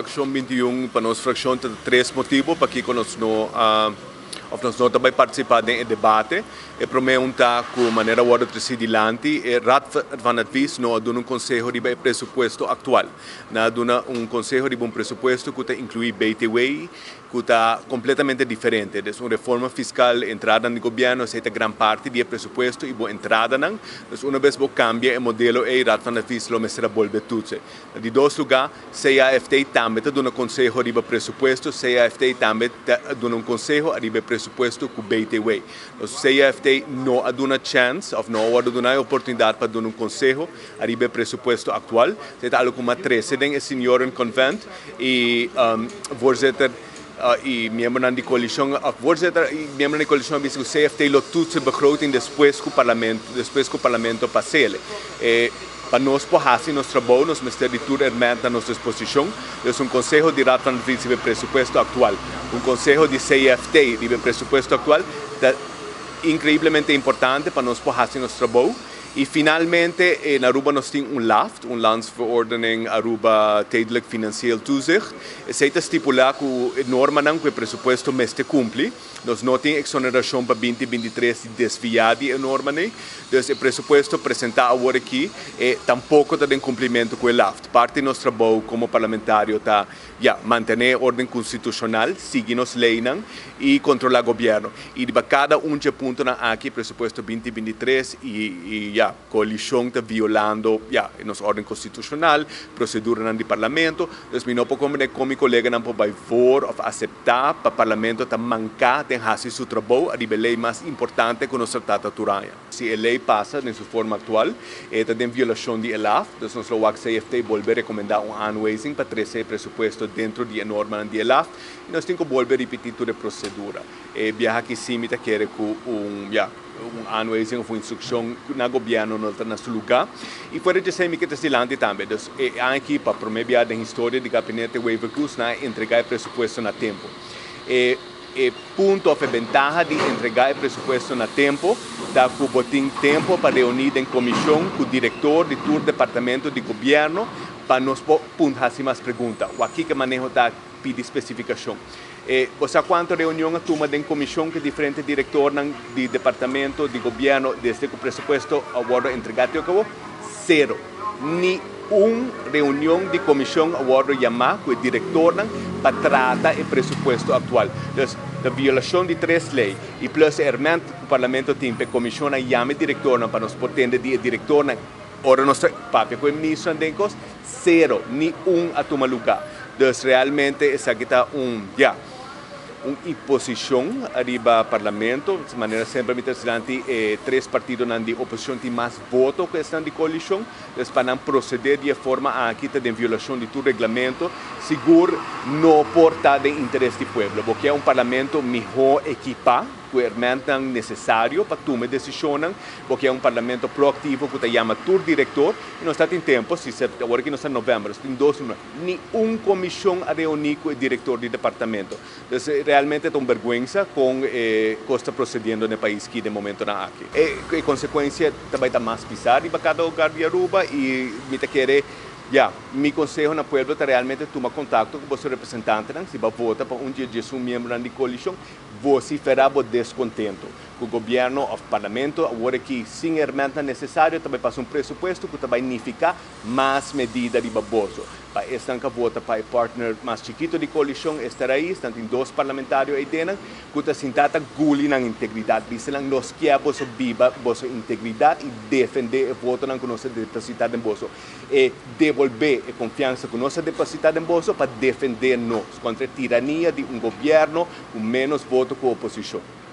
Fraccion 21, pa nos fraccion ta tres motibo pakico nos no a of nos no ta bay participa den e debate. E prome un ta cu manera wordo treci dilanti, e Raad van Advies no a duna un conseho riba e presupuesto actual. Nan a duna un conseho riba un presupuesto cu ta inclui BTW, cu ta completamente diferente. Dus un reforma fiscal, entradanan di gobierno, esey ta gran parti di e presupuesto y bo entradanan. Dus una bes bo cambia e modelo ey, Raad van Advies lo mester a bolbe toetsen. Na di dos lugar, CAFT tambe ta duna conseho riba presupuesto, CAFT tambe ta duna un conseho ariba e presupuesto cu BTW. Dus CAFT no a duna chance of no a wordo duna e oportunidad pa duna un conseho ariba e presupuesto actual. Esey ta algo cu m'a trece den e Seniorenconvent y voorzitter y miembronan di coalicion of voorzitter y miembronan di coalicion a bisa cu CFT lo toetsen begroting despues cu parlamento despues cu parlamento pasele. E pa nos por haci nos trabou nos mester di tur herment na nos disposicion. Dus un conseho di Raad van Advies riba e presupuesto actual, un conseho di CFT riba e presupuesto actual ta increiblemente importante pa nos por haci nos trabou. Y finalmente, na Aruba nos tin un LAFT, un Landsverordening Aruba Tijdelijk Financieel Toezicht. Esey ta stipula cu e normanan cu e presupuesto mester cumpli. Nos no tin exoneracion pa 2023 di desvia di e normanan. Dus e presupuesto presenta awor aki e tampoco ta den cumplimento cu e LAFT. Parti di nos trabou como parlamentario ta, ya, mantene e orden constitucional, sigui nos leynan y controla gobierno. Y riba cada un dje puntonan aki, presupuesto 2023 y, ya, coalicion ta violando, ya, nos orden constitucional, proceduranan di parlamento. Dus mi no por comprende con mi coleganan por bay voor of acepta pa parlamento ta manca den haci su trabou ariba e ley mas importante cu nos tratado tur aña. Si e ley pasa den su forma actual, e ta den violacion di e LAFT, dus nos lo wak CFT bolbe recomenda un aanwijzing pa trece e presupuesto dentro di e normanan di e LAFT y nos tin cu bolbe ripiti tur e procedura. E biaha aki si mi ta kere cu un, ya, un aanwijzing of un instruccion na gobierno no ta na su lugar. Y fuera di esey mi ke ta dilanti tambe. Dus e aña aki pa prome biaha den historia di Gabinete Wever-Croes nan a entrega e presupuesto na tempo. E e punto of e bentaha di entrega e presupuesto na tempo ta cu bo tin tempo pa reuni den comision cu director di tur departamento di gobierno pa nos por haci mas pregunta. Wak kico maneho ta pidi specificacion. E bo sa cuanto reunion a tuma den comision cu diferente directornan di departamento di gobierno desde cu presupuesto a wordo entrega te acabo? Cero. Ni un reunion di comision a wordo yama cu e directornan pa trata e presupuesto actual. Dus, ta violacion di tres ley y plus e herment cu parlamento tin pa e comisionnan yama e directornan pa nos por tende di e directornan ora nos ta papia cu e ministronan den cos, cero, ni un a tuma lugar. Dus realmente esaki ta un, ya, un imposicion ariba parlamento. Manera semper mi ta dilanti, e tres partidonan di oposicion tin mas voto cu esnan di coalicion. Dus pa nan procede di e forma aki ta den violacion di tur reglamento. Sigur no por ta den interes di pueblo. Bo kier un parlamento miho ekipa cu hermentnan necesario pa tuma e decisionnan. Bo kier un parlamento proactivo cu ta yama tur director. Y nos ta tin tempo, si awor aki nos ta november, nos tin dos luna. Ni un comision a reuni cu e director di departamento. Dus realmente ta un berguensa con e cos ta procediendo den e pais ki den momentonan aki. E consecuencia ta bay ta mas pisa riba cada hogar di Aruba y mi ta kere, ya, mi conseho na pueblo ta realmente tuma contacto cu boso representantenan, si bo a vota pa un di e 11 miembronan di coalicion, vocifera bo descontento cu gobierno of parlamento awor aki sin hermentnan necesario ta bay pasa un presupuesto cu ta bay nifica mas medida riba boso. Pa esnan ku a vota pa e partner mas chikito di koalishon, esta Raiz, nan tin dos parlamentario eidenan ku ta sinta ta guli nan integridat. Bisa nan, nos kier boso biba boso integridat i defendé e votonan ku nos a depositá den boso. E debolbé e konfiansa ku nos a depositá den boso pa defendé nos kontra e tirania di un gobièrnu ku ménos voto ku oposishon.